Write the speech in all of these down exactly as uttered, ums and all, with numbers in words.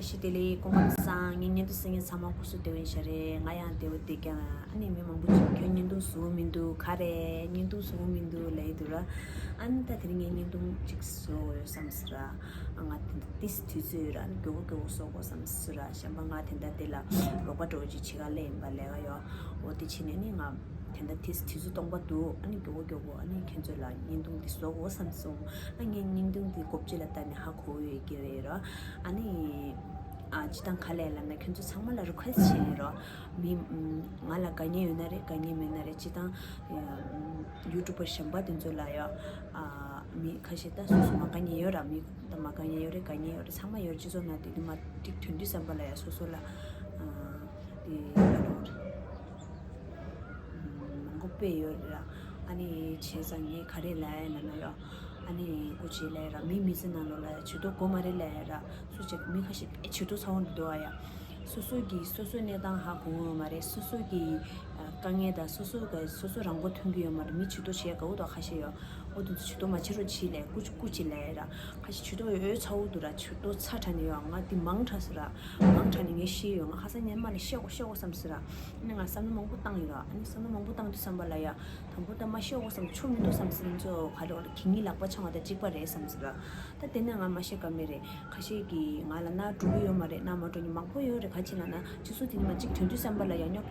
ཞི་བདེ་ལེགས། སྐུ་ཁམས་བཟང་། ངའི་བརྙན་ཐུང་གཟིགས་མཁན་ཚང་མ་སྐུ་གཟུགས་བདེ་པོ་ཡིན་ཤག་རེད། ང་ཡང་བདེ་པོ་བསྡད་ཀྱང་། ཨ་ནི་མི་མང་པོ་ཅིག་ཁྱོད་བརྙན་ཐུང་བཟོ་གི་མི་འདུག་ག་རེ་བརྙན་ཐུང་བཟོ་གི་མི་འདུག་ལབ་ཀྱི་འདུག་ར། ཨ་ནི་ད་དེ་རིང་ངས་བརྙན་ཐུང་ཅིག་བཟོ་དགོས་ཡོད་བསམ་སོང་ར། ཨ་ང་དེ་འདྲ་ཏིས་དུས་ཚོད་ཡོད་ར། ཨ་ནི་མགྱོགས་པོ་མགྱོགས་པོ་བཟོ་དགོས་བསམ་སོང་ར། གཞན་པ་ང་དེ་འདྲ་དེ་ལ་རོགས་པ་འདྲ་བོ་ཅིག་བྱེད་ག་སླེབས་ཡིན་པ་ལས་ཀ་ཡོད། འོ་དེ་བྱས་ནས་ནི་ང་དེ་འདྲ་ཏིས་དུས་ཚོད་སྟོང་པ་འདུག་ཨ་ནི་མགྱོགས་པོ་མགྱོགས་པོ་ཨ་ནི་ཁྱེད་ཚོ་ལ་བརྙན་ཐུང་འདི་བཟོ་དགོས་བསམ་སོང་། ཨ་ངས་བརྙན་ཐུང་འདི་གོ་ཅི་ལ་ལྟ་ནས་ཧ་གོ་ཡོད་ཀྱི་རེད་ར། ཨ་ནི་ཨ་སྤྱིར་བཏང་ག་ལས་ལབ་ན་ཁྱོད་ཚོ་ཚང་མ་ལ་རི་ཁུ་ཨེ་སི་ཊི་བྱས་ཡིན་རོ། མི་ང་ལ་དགའ་ཉེ་ཡོད་ན་རེད། དགའ་ཉེ་མེད་ན་རེད། སྤྱིར་བཏང་ཡུ་ཊུབ་པར་གཞན་པ་དེ་ཚོ་ལ་ཡ་ཨ་མི་ཁ་ཤས་ད་སོ་སོ་མ་དགའ་ཉེ་ཡོད་ར། མི་ད་མ་དགའ་ཉེ་ཡོད་རེད། དགའ་ཉེ་ཡོད་རེད། ཚང་མ་ཡོད་རེད། སྤྱི་ཚོགས་ནང་དེ་དུས་མ་ཏིག་དོན་དུས་བསམ་པ་ལ་ཡ་སོ་སོ་ལ་ཨ་དེ་ཨ་རོ་རེད། མང་པོ་དཔེ་ཡོད་རེད་ར། ཨ་ནི་བྱས་ཙང་ངས་ག་རེ་ལབ་ཡ་ལབ་ན་ཡ། ཨ་ནི་སྐུ་མཁྱེན་ལབ་ཡ་ར། མི་མི་ཚེ་ནང་ལོགས་ལ་ཇུས་གཏོགས་དགོས་མ་རེད་ལབ་ཡ་ར། སུ་ཞིག་མི་ཁ་ཤས་དཔེ་ཇུས་གཏོགས་ཚ་བོ་འདུག་ཨ་ཡ། སོ་སོ་གི་སོ་སོའི་གནས་སྟངས་ཧ་གོ་གི་ཡོད་མ་རེད། སོ་སོ་གི་ཨ་དཀའ་ངལ་དང་སོ་སོ་གི་སོ་སོ་རང་མགོ་ཐོན་གི་ཡོད་མ་རེད། མི་ཇུས་གཏོགས་བྱེད་དགའ་བོ་དང་ཁ་ཤས་ཡོད། འོ་དེ་ཚོ་ཇུས་གཏོགས་མ་བྱེད་རོགས་བྱེད་ལབ། སྐུ་སྐུ་མཁྱེན་ལབ་ཡ་ར། ཁ་ཤས་ཇུས་གཏོགས་ཡོད་ཚ་བོ་འདུག་ར། ཇུས་གཏོགས་ཚ་དྲགས་ནས་ཡོད། ང་འདི་མང་དྲགས་སོང་ར། མང་དྲགས་ནས་ངས་ཤེས་ཡོད། ང་ཁ་སང་ཉི་མ་ལ་བཤད་དགོས་བཤད་དགོས་བསམ་སོང་ར། ཨ་ནི་ང་བསམ་བློ་མང་པོ་བཏང་ཡོད་ར། ཨ་ནི་བསམ་བློ་མང་པོ་བཏང་དུས་བསམ་པ་ལ་ཡ། དང་པོ་ད་མ་བཤད་དགོས་བསམ། ཆོ་མི་འདུག་བསམ་སོང་། ཚོ་ག་རེ་བ་ལ་གད་སྙིགས་ལག་པ་འཆང་བ་དང་གཅིག་པ་རེད་བསམ་སོང་ར། ད་དེ་ནས་ང་མ་བཤད་ཀ་མེད་རེད། ཁ་ཤས་ཀྱིས་ང་ལ་མནར་འགྲོ་གི་ཡོད་མ་རེད། མནར་མ་འགྲོ་མཁན་མང་པོ་ཡོད་རེད། ག་ཅི་ལབ་ན་སྤྱི་ཚོགས་དེ་ནས་མ་གཅིག་དོན་དུས་བསམ་པ་ལ་ཡ་རྙོག་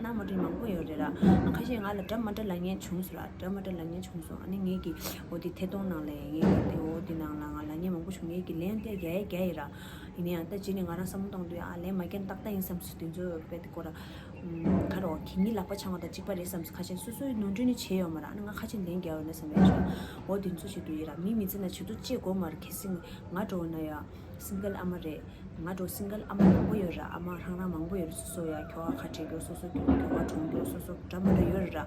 མནར་མ་འགྲོ་མཁན་མང་པོ་ཡོད་རེད་ར། ཨ་ཁ་ཤས་ང་ལ་འདྲ་མ་འདྲ་ལབ་མཁན་བྱུང་སོང་ར། འདྲ་མ་འདྲ་ལབ་མཁན་བྱུང་སོང་། ཨ་ནི་ངས་ཀྱིས་འོ་དེ་ཐད་གཏོང་ནང་ལ་ངས་ཀྱིས་དེ་འོ་དེ་ནང་ལ་ང་ལབ་མཁན་མང་པོ་བྱུང་། ངས་ཀྱིས་ལན་དེ་རྒྱག་ཡ་རྒྱག་ཡིན་ར། ཡིན་ན་ཡང་ད་རྗེས་ནས་ང་རང་བསམ་བློ་གཏོང་དུས་ཨ་ལན་མ་རྒྱག་ན་ཏག་ཏག་ཡིན་བསམ་སོང་། དེ་ཚོ་དཔེ་དེ་སྐོར་ཨ་ག་རེ་བ་གད་སྙིགས་ལག་པ་འཆང་བ་དང་གཅིག་པ་རེད་བསམ་སོང་། ཁ་ཤས་སོ་སོའི་ནོར་འཁྲུལ་ནི་བྱས་ཡོད་མ་རེད། ཨ་ནི་ང་ཁ་ཆེ་ལན་རྒྱག་ཡོད་ན་བསམ་ཡོད་ཤག་འོ་དེ་ཚོ་ཞིག་འདུག་ཡིན་ར། མི་མི་ཚེ་ན་ཇུས་གཏོགས་ཅི་དགོས་མ་རེད། གལ་སྲིད་ང་འདྲ་བོ་ན་ཡ་སིང་གལ་ཨ་མ་རེད། ང་འདྲ་བོ་སིང་གལ་ཨ་མ་མང་པོ་ཡོད་ར། ཨ་མ་རང་རང་མང་པོ་ཡོད་ར། སོ་སོ་ཡ་ཁྱོ་ག་ཁ་བྲལ་རྒྱུ། སོ་སོ་ཁྱོ་ག་གྲོངས་རྒྱུ། སོ་སོ་འདྲ་མ་འདྲ་ཡོད་ར།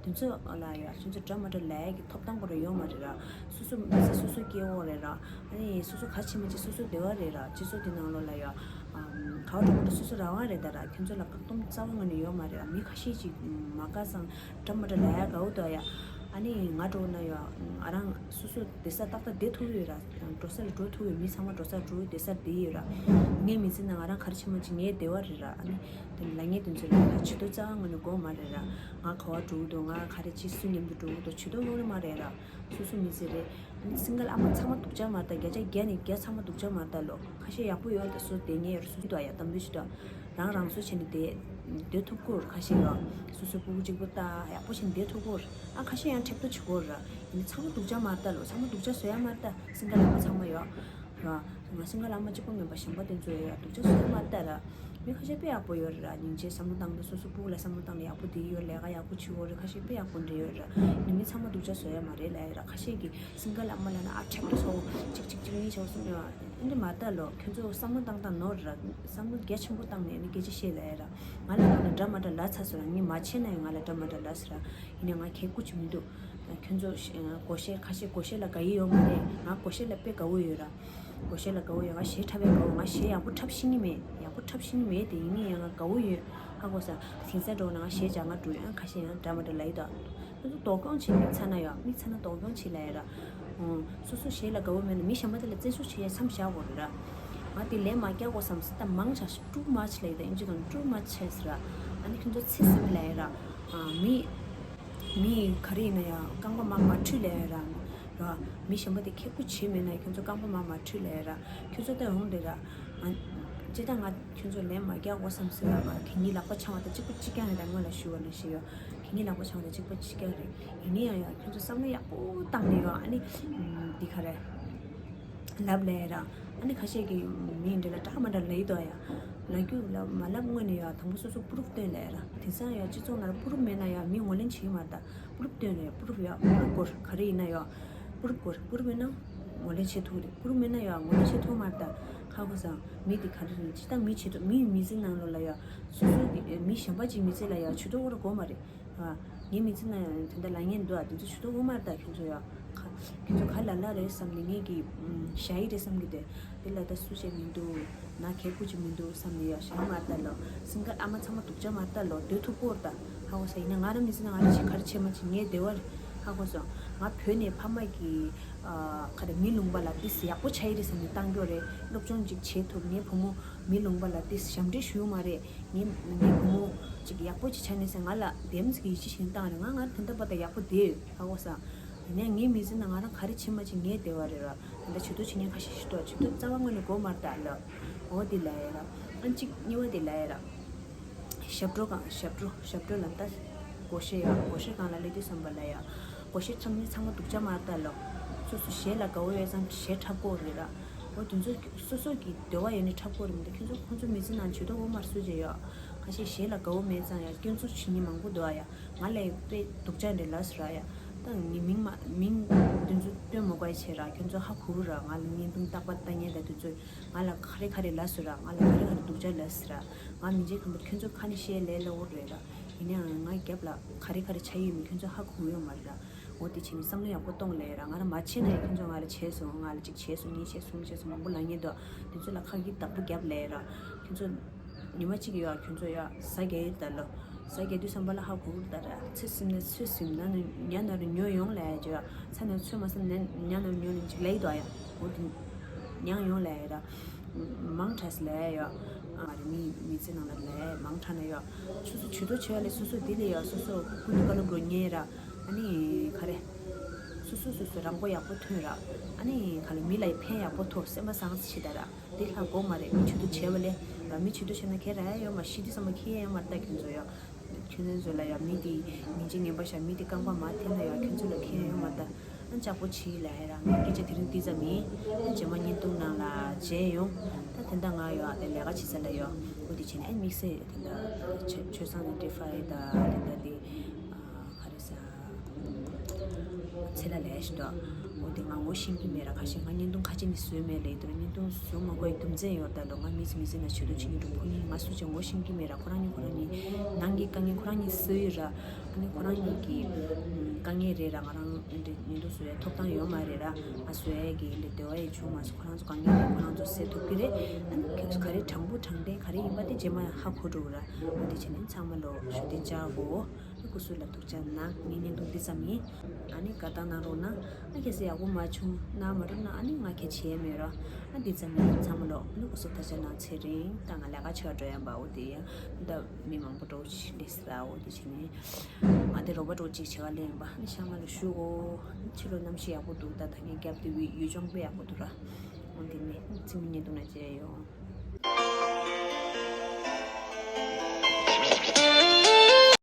དེ་ཚོ་ལ་ཡ་ཁྱོད་ཚོ་འདྲ་མ་འདྲ་ལབ་ཡ་གི་ཐོབ་ཐང་སྐོར་ཡོད་མ་རེད་ར། སོ་སོ་མི་ཚེ་སོ་སོ་སྐྱེལ་འོ་རེད་ར། ཨ་ནི་སོ་སོ་ག་ཆེ་མ་ཆེ་སོ་སོ་བདེ་བ་རེད་ར། སྤྱི་ཚོགས་དེ་ནང་ལོགས་ལ་ཡ་ཨམ་ག་བ་འགྲོ་མ་འགྲོ་སོ་སོ་རང་དབང་རེད་ད་ར། ཁྱོད་ཚོ་ལ་བཀག་སྡོམ་རྩ་བ་ཉིད་ནས་ཡོད་མ་རེད་ར། མི་ཁ་ཤས་ཅིག་མ་དགའ་སང་འདྲ་མ་འདྲ་ལབ་ཡ་དགའ་བོ་འདུག་ཡ། ཨ་ནི་ང་འདྲ་བོ་ན་ཡ་ང་རང་སོ་སོ་བསྡད་ས་ཏག་ཏག་བསྡད་ཐུབ་ཡོད་ར། འགྲོ་ས་ལ་འགྲོ་ཐུབ་ཡོད། མི་ཚང་མ་འགྲོ་ས་འགྲོ་བསྡད་ས་བསྡད་ཡོད་ར། ངའི་མི་ཚེ་ན་ང་རང་ག་རེ་བྱེད་མ་བྱེད་ངའི་བདེ་བ་རེད་ར། ཨ་ནི་དེ་ལ་ངས་དེ་ཚོ་ལ་ཇུས་གཏོགས་རྩ་བ་ངོས་ནས་དགོས་མ་རེད་ར། ང་ག་བ་འགྲོ་གི་འདུག་ང་ག་རེ་བྱེད་སུ་མཉམ་དུ་འགྲོ་གི་འདུག་ཇུས་གཏོགས་དངོས་གནས་མ་རེད་ར། སོ་སོ་མི་ཚེ་རེད། ཨ་ནི་སིང་གལ་ཨ་མ་ཚང་མ་སྡུག་ཅག་མ་རེད་ད། བརྒྱ་ཆ་བརྒྱ་ནས་བརྒྱ་ཚང་མ་སྡུག་ཅག་མ་རེད་ད་ལོ། ཁ་ཤས་ཡག་པོ་ཡོད་ད། སུ་བསྡད་ཉེ་ཡོད་རེད། སུ་འདུག་ཡ་དམ་འབུལ་ཞིག་འདུག་རང་རང་སོ་བྱས་ནས་བསྡད་བསྡད་ཐུབ་ཀྱི་རེད། ཁ་ཤས་ཡོད་སོ་སོ་སྤུ་གུ་གཅིག་པུ་ད་ཡག་པོ་བྱས་ནས་བསྡད་ཐུབ་ཀྱི་རེད། ཨ་ཁ་ཤས་ཡང་ཁྲེག་ཏུ་བྱེད་ཀྱི་རེད། ཡིན་ནའི་ཚང་མ་སྡུག་ཅག་མ་རེད་ད་ལོ། ཚང་མ་སྡུག་ཅག་བཟོ་ཡ་མ་རེད་ད། སིང་གལ་ཨ་མ་ཚང་མ་ཡོད་ར། ང་སིང་གལ་ཨ་མ་གཅིག་པུ་མིན་པ་གཞན་པ་དེ་ཚོ་ཡོད་ར། སྡུག་ཅག་བཟོ་ཡ་མ་རེད་ད་ར། མི་ཁ་ཤས་དཔེ་ཡག་པོ་ཡོད་རེད་ར། སྙིང་རྗེ་བསམ་བློ་བཏང་ནས་སོ་སོ་སྤུ་གུ་ལ་བསམ་བློ་བཏང་ནས་ཡག་པོ་བསྡད་ཡོད། ལས་ཀ་ཡག་པོ་བྱེད་ཡོད་རེད། ཁ་ཤས་དཔེ་ཡག་པོ་འདྲ་ཡོད་ར། ཡིན་ནའི་མི་ཚང་མ་སྡུག་ཅག་བཟོ་ཡ་མ་རེད་ལབ་ཡ་ར། ཁ་ཤས་ཀྱིས་སིང་གལ་ཨ་མ་ལབ་ན་ཨ་ཁྲེག་ཏུ་ཚ་བོ་གཅིག་གཅིག་གཅིག་གཉིས་ཆ་བོ་གསུམ་ཡོད་ར། འདི་མ་རེད་ད་ལོ། ཁྱོད་ཚོ་བསམ་བློ་བཏང་སྟངས་ནོར་ར། བསམ་བློ་རྒྱ་ཆེན་པོ་བཏང་ནས་ནི་སྐད་ཆ་བཤད་ལབ་ཡ་ར། ང་ལ་ཁོ་ལ་འདྲ་མ་འདྲ་ལབ་ཚར་སོང་ར། ངས་མ་བྱས་ན་ཡང་ང་ལ་འདྲ་མ་འདྲ་ལབ་སོང་ར། ཡིན་ནའི་ང་གལ་ཁུར་གྱི་མི་འདུག་ཁྱོད་ཚོ་ཤ་ཨ་སྒོར་གཞས་ཁ་ཤས་སྒོར་གཞས་ལ་དགའ་ཡི་ཡོད་མ་རེད། ང་སྒོར་གཞས་ལ་དཔེ་དགའ་བོ་ཡོད་ར། སྒོར་གཞས་ལ་དགའ་བོ་ཡོད། ང་གཞས་འཁྲབ་པའི་དགའ་བོ། ང་གཞས་ཡག་པོ་འཁྲབ་ཤེས་ནི་མེད། ཡག་པོ་འཁྲབ་ཤེས་ནི་མེད་དེ། ཡིན་ནའི་ཡང་ང་དགའ་བོ་ཡོད། ཧ་གོ་སོང་། དེང་སང་འགྲོ་ན་ང་གཞས་སྦྱང་ག་འགྲོ་ཡོད། ཁ་ཤས་ཡང་འདྲ་མ་འདྲ་ལབ་ཡི་ད། ཁྱོད་ཚོ་དོ་སྐྱོང་བྱེད། མིག་ཚ་ན་ཡང་མིག་ཚ་ན་དོ་སྐྱོང་བྱེད་ལབ་ཡ་ར། ཨོ། སོ་སོ་གཞས་ལ་དགའ་བོ་མེད་ན་མི་གཞན་པ་དེ་ལ་བཙན་བཟུང་བྱེད་ཡ་མཚམས་བཞག་དགོས་རེད་ར། ང་དེ་ལན་མ་རྒྱག་དགོས་བསམ་སོང་། ད་མང་ཆ་ཤག too much ལབ་ཡི་ད། ཨིན་ཇི་དང་too much བྱས་སོང་ར། ཨ་ནི་ཁྱོད་ཚོ་ཚེ་སྲིད་མི་ལབ་ཡ་ར། ཨ་མི་མི་ག་རེ་ཡིན་ན་ཡང་རྐང་པ་མར་མ་འཁྲུད་ལབ་ཡ་ར། ར། མི་གཞན་པ་དེ་ཁེ་པོ་བྱེད་མེད་ན་ཁྱོད་ཚོ་རྐང་པ་མར་མ་འཁྲུད་ལབ་ཡ་ར། ཁྱོད་ཚོ་ད་འོང་དེ་ར། ཨ། སྤྱིར་བཏང་ང་ཁྱོད་ཚོ་ལན་མ་རྒྱག་དགོས་བསམ་སོང་ར། གད་སྙིགས་ལག་པ་འཆང་བ་དང་གཅིག་པ་གཅིག་རྐྱང་རེད། ད་སྔོན་ལ་ཞུས་པ་ནང་བཞིན་ཡོད། གད་སྙིགས་ལག་པ་འཆང་བ་དང་གཅིག་པ་གཅིག་རྐྱང་རེད། ཡིན་ནའི་ཡང་ཡང་ཁྱོད་ཚོ་བསམ་བློ་ཡག་པོ་བཏང་ནས་ཡོད། ཨ་ནི་འདི་ག་རེ་ལབ་ལབ་ཡ་ར། ཨ་ནི་ཁ་ཤས་ཀྱིས་མི་འདྲ་ལ་འདྲ་མ་འདྲ་ལབ་ཡི་དོ་ཡ། ལབ་རྒྱུ་ལབ་མ་ལབ་སྔོན་ནས་ཡ་དང་པོ་སོ་སོ་པུ་རུབ་སྟོན་ལབ་ཡ་ར། དེང་སང་ཡ་སྤྱི་ཚོགས་ནང་ལ་པུ་རུབ་མེད་ན་ཡ་མི་ངོས་ལེན་བྱེད་ཀྱི་མ་རེད་ད། པུ་རུབ་སྟོན་རེད། པུ་རུབ་ཡ་པུ་རུབ་དགོས་རེད། ག་རེ་ཡིན་ན་ཡ་པུ་རུབ་དགོས་རེད། པུ་རུབ་མེད་ན་ངོས་ལེན་བྱེད་ཐུབ་རེད། པུ་རུབ་མེད་ན་ཡ་ངོས་ལེན་བྱེད་ཐུབ་མ་རེད་ད། ཧ་གོ་སོང་། མི་དེ་ག་རེ་རེད། ཅི་ལྟར་མི་བྱེད་ཐུབ། མིའི་མི་ཚེ་ནང་ལོགས་ལ་ཡ་སོ་སོ་གི་མི་གཞན་པ་ཅིག་མི་ཚེ་ལ་ཡ་ཇུས་གཏོགས་དགོས་རེད་དགོས་མ་རེད། ཨ། ངའི་མི་ཚེ་ན་ཡང་དེ་འདྲ་ལབ་མཁན་འདུག་ཨ། དེ་ཚོ་ཇུས་གཏོགས་དགོས་མ་རེད་ད། ཁྱོད་ཚོ་ཡ། ཁ། ཁྱོད་ཚོ་ག་ལ་ལ་རེད་བསམ་ནས་ངས་ཀྱི་ཨུམ་བཞག་ཡི་རེད་བསམ་གི་དེ། དེ་ལ་ད་སུ་བྱས་མི་འདུག་ན་ཁེ་པོ་ཅིག་མི་འདུག་བསམ་ནས་ཡ་བཞག་མ་རེད་ད་ལོ། སིང་གལ་ཨ་མ་ཚང་མ་སྡུག་ཅག་མ་རེད་ད་ལོ། སྡོད་ཐུབ་ཀྱི་རེད་ད། ཧ་གོ་སོང་། ཡིན་ན་ང་རང་མི་ཚེ་ན་ང་རང་ཅིག་ག་རེ་བྱེད་མ་བྱེད་ངའི་བདེ་བ་རེད། ཧ་གོ་སོང་། ང་བོད་ནས་ཕ་མ་གི་ཨ་ག་རེ་མི་ལུང་པ་ལ་ཏིས་ཡག་པོ་ཆགས་ཡི་རེད་བསམ་ནས་བཏང་རྒྱུ་རེད། སློབ་སྦྱོང་ཅིག་བྱེད་ཐུབ། ངའི་བུ་མོ་མི་ལུང་པ་ལ་ཏིས་ཞབས་འདྲེན་ཞུ་ཡོད་མ་རེད། ངའི་ངའི་བུ་མོ་ཅིག་ཡག་པོ་ཅིག་ཆགས་ནས་ཟེར་ང་ལ་དེམ་ཟིག་གི་ཡིད་ཆེས་ཤིག་བཏང་རེད། ང་ང་ད་ལྟ་བར་དུ་ཡག་པོ་བསྡད་ཡོད། ཧ་གོ་སོང་། ཡིན་ནའི་ངའི་མི་ཚེ་ནང་ང་རང་ག་རེ་བྱེད་མ་བྱེད་ངའི་བདེ་བ་རེད་ར། ད་ལྟ་བྱེད་ཐུབ་བྱེད་མཁན་ཁ་ཤས་ཤིག་འདུག་བྱེད་ཐུབ་རྩ་བ་ཉིད་ནས་དགོས་མ་རེད་ད་ལོ། འོ་དེ་ལབ་ཡ་ར། ཨ་གཅིག་གཉིས་པ་དེ་ལབ་ཡ་ར། ཞབས་བྲོ་སྒང་ཞབས་བྲོ་ཞབས་བྲོ་ལ་ད་སྒོར་གཞས་ཡ་སྒོར་གཞས་སྒང་ལ་སླེབས་དུས་ཙམ་པ་ལ་ཡ། སྒོར་གཞས་འཁྲབ་མཁན་ཚང་མ་སྡུག་ཅག་མ་རེད་ད་ལོ། སོ་སོ་གཞས་ལ་དགའ་བོ་ཡོད་ཙང་གཞས་འཁྲབ་དགོས་རེད་ར། འོ་དེ་ཚོ་སོ་སོ་གི་འདོད་པ་ཡོད་ནས་འཁྲབ་དགོས་རེད་མི་འདུག་ཁྱོད་ཚོ་ཁོང་ཚོ་མི་ཚེ་ནང་བྱེད་ཐུབ་ཡོད་མ་རེད་སུ་བྱེད་ཡོད། ཁ་ཤས་གཞས་ལ་དགའ་བོ་མེད་ཙང་ཡ་སྐྱོན་འཛུགས་བྱེད་མཁན་མང་པོ་འདུག་ཨ་ཡ། ང་ལ་དཔེ་སྡུག་ཅག་འདྲ་ལབ་སོང་ར་ཡ། ད་ངའི་མིང་མ་མིང་དེ་ཚོ་སྟོན་མ་དགོས་བྱས་ར། ཁྱོད་ཚོ་ཧ་གོ་གི་ར། ང་ལ་བརྙན་ཐུང་རྟག་པར་ལྟ་མཁན་དང་དེ་ཚོས་ང་ལ་ག་རེ་ག་རེ་ལབ་སོང་ར། ང་ལ་ག་རེ་ག་རེ་སྡུག་ཅག་ལབ་སོང་ར། ང་མི་འཇིགས་ཁམས་པར་ཁྱོད་ཚོ་ཁ་ནས་བཤད་ལས་སླ་བོ་རེད་ར། ཡིན་ནའང་ང་རྒྱབ་ལ་ག་རེ་ག་རེ་ཆགས་ཡོད་མེད་ཁྱོད་ཚོ་ཧ་གོ་ཡོད་མ་རེད་ར། འོ་དེ་བྱས་ནས་བསམ་བློ་ཡག་པོ་གཏོང་ལས་ར། ང་རང་མ་བྱས་ན་ཡང་ཁྱོད་ཚོ་ང་ལ་བྱས་སོང་། ང་ལ་གཅིག་བྱས་སོང་གཉིས་བྱས་སོང་བྱས་སོང་མང་པོ་ལབ་མཁན་འདུག་དེ་ཚོ་ལ་ཁ་གི་བདག་པོ་རྒྱབ་ལས་ར། ཁྱོད་ཚོ་ཉི་མ་གཅིག་ཡོད་ཁྱོད་ཚོ་ཡ་ཟ་རྒྱ་ཡིན་ད་ལོ། ཟ་རྒྱ་དུས་བསམ་པ་ལ་ཧ་གོ་གི་ད་ར། ཚེ་ཟིན་ན་ཚེ་ཟིན་ན་ནི་ཉ་ན་རུ་ཉོ་ཡོང་ལས་ཡ་ཅོ་ཡ། ཚ་ན་ཚོད་མ་ཟིན་ན་ཉ་ན་རུ་ཉོ་ནི་ཅིག་ལས་ཡི་དོ་ཡ། འོ་དེ་མྱང་ཡོང་ལས་ཡ་ར། མང་དྲགས་ལས་ཡ། ཨ་རི་མི་མི་ཚེ་ནང་ལ་ལས་མང་དྲགས་ན་ཡ། སོ་སོ་ཇུས་གཏོགས་བྱས་ལས་སོ་སོ་དེ་ལས་ཡ་སོ་སོ་ཀུན་ཏུ་ཀ་ལོ་འགྲོ་ཉེ་ར། ཨ་ནི་ག་རེ། སོ་སོ་སོ་སོ་རང་མགོ་ཡག་པོ་ཐོན་ར། ཨ་ནི་ག་ལ་མི་ལ་ཕན་ཡག་པོ་ཐོགས་སེམས་པ་བཟང་ས་ཆེ་ད་ར། དེ་ལྷག་དགོས་མ་རེད། མི་ཇུས་གཏོགས་བྱས་པ་ལས་ར་མི་ཇུས་གཏོགས་བྱས་ན་ཁྱེད་ར་ཡ་ཡོད་མ་ཤི་དུས་བསམ་པ་ཁྱེད་ཡ་ཡོད་མ་རེད་ད་ཁྱོད་ཚོ་ཡ། ཁྱོད་ཚོ་ལ་ཡ་མི་དེ་མི་འཇིགས་ངན་པ་ཤ་མི་དེ་རྐང་པ་མ་འཐེན་ན་ཡ་ཁྱོད་ཚོ་ལ་ཁྱེད་ཡ་ཡོད་མ་རེད་ད། ཨ་ཅག་པོ་ཆི་ལ་ཡ་ར་ངའི་སྐད་ཆ་དེ་རིང་འདི་ཙམ་ཡིན། ཨ་རྗེས་མ་བརྙན་ཐུང་ནང་ལ་མཇལ་ཡོང་། ད་དེ་འདྲ་ང་ཡ་ཨ་ལས་ཀ་བྱེད་ས་ལ་ཡ་འོ་དེ་བྱས་ནས་ཨ་དམིགས་བསལ་དེ་འདྲ་ཆོས་བཟང་ནས་ཏྲི་ཧྥའི་ད་དེ་འདྲ་དེ་ག་རེ་ཟ། ཚེ་ལ་ལས་ཤི་དོ། འོ་དེ་ང་ངོ་ཤེས་ཀྱི་མེད་ར། ཁ་ཤས་ང་བརྙན་ཐུང་ཁ་ཅིག་ནི་བཟོས་མེད་ལས་དུ་ར་བརྙན་ཐུང་བཟོ་མ་དགོས་རྒྱུ་མཚན་ཡོད་ད་ལོ། ང་མི་ཚེ་མི་ཚེ་ན་ཆོས་དུ་ཆིན་གྱི་འགྲོ་ཁོ་གཉིས་ང་སུ་ཅི་ངོ་ཤེས་ཀྱི་མེད་ར། ཁོ་རང་གཉིས་ཁོ་རང་གཉིས་ནང་གི་དཀའ་ངལ་ཁོ་རང་གཉིས་སུ་ཡོད་ར། ཨ་ནི་ཁོ་རང་གཉིས་ཀྱི་དཀའ་ངལ་རེད་ར། ང་རང་འདི་བརྙན་ཐུང་བཟོ་ཡའི་ཐོབ་ཐང་ཡོད་མ་རེད་ར། ང་བཟོ་ཡའི་གི་འདི་འདོད་པ་ཡི་བྱུང་མ་སོང་། ཁོ་རང་ཚོ་དཀའ་ངལ་རེད། ཁོ་རང་ཚོ་སེལ་ཐུབ་ཀྱི་རེད། ཨ་ནི་ག་རེ་དྲང་པོ་དྲང་བདེན་ག་རེ་ཡིན་པ་དེ་རྗེས་མ་ཧ་གོ་འགྲོ་གི་ར། འོ་དེ་བྱས་ནས་ཚང་མ་ལོ་ཞུ་དེ་བཅར་གོ། སྐུ་གཟུགས་ལ་ཐུགས་ཅག་གནང་། ངའི་བརྙན་ཐུང་འདི་ཙམ་ཡིན། ཨ་ནི་དགའ་རྟགས་གནང་རོགས་གནང་། ཨ་ཁྱེད་ཚོ་ཡག་པོ་མ་བྱུང་གནང་མ་རོགས་གནང་། ཨ་ནི་ང་ཁྱེད་བྱེད་ཡས་མེད་རོགས། ཨ་འདི་ཙམ་ཡིན། ཚང་མ་ལོ་ཨ་ནི་སྐུ་གཟུགས་ཐུགས་ཅག་གནང་། ཚེ་རིང་ད་ང་ལས་ཀ་བྱེད་ག་འགྲོ་ཡ་ཡིན་པ། འོ་དེ་ཡ་ད་མི་མང་པོ་འགྲོ་ཞིག་སླེབས་སི་ར། འོ་དེ་བྱས་ནས་ང་དེ་རོགས་པ་འགྲོ་གཅིག་བྱེད་ག་སླེབས་ཡིན་པ། ཨ་ནི་ཤ་མ་ལ་ཞུ་གོ། ཕྱི་ལོ་གནམ་གཤིས་ཡག་པོ་འདུག་ད་ད་ངའི་རྒྱབ་དེ་ཡུལ་ལྗོངས་དཔེ་ཡག་པོ་འདུག་ར། འོ་འདི་ནས་ཚིག་མི་ཉན་འདུག་ན་བྱས་ཡོང་།